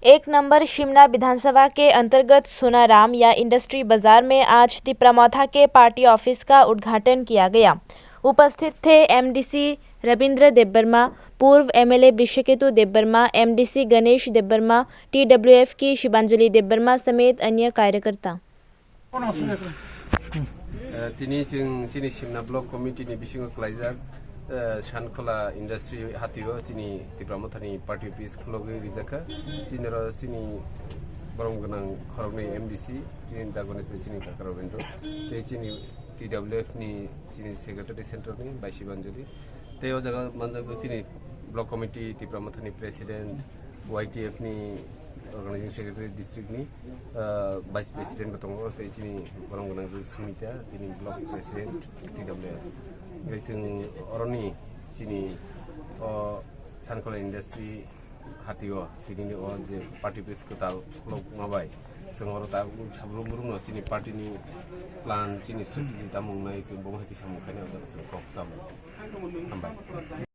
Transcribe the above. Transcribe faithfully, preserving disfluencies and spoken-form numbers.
एक नंबर शिमला विधानसभा के अंतर्गत सोनाराम या इंडस्ट्री बाजार में आज तिपरा मोथा के पार्टी ऑफिस का उद्घाटन किया गया। उपस्थित थे एमडीसी रविंद्र देबबर्मा, पूर्व एमएलए वृषकेतु देबबर्मा, एमडीसी गणेश देबबर्मा, टीडब्ल्यूएफ की शिवांजलि देबबर्मा समेत अन्य कार्यकर्ता। Eh, tini chwng chini Simna Block Committee ni bisingo kwlaijak, eh, Sankhola Industry hatio chini Tipra Mothani party office khulogwi rijakha. Chini ro chini borom gwnang khoroknwi M D C, chini Dagonis bai chini Kaka Robindro, tei chini T W F ni chini secretary central ni bai Shibanjali. Tei o jaga manjakgo chini Block Committee, Tipra Mothani President, Y T F ni Organizing Secretary district ni, ah, Vice President bo tongo, tei chini borong gwnang Sumita, chini Block President, T W F. Tei chwng oroni chini o Sankhola Industry hatio, tini ni o je party office kwtal khulokma bai, chwng oro ta sabrum brum no chini party ni plan, chini strategy tamo wngnai, chwng bo hai khe samung khainai, o jaga chwng kok samo. Hambai.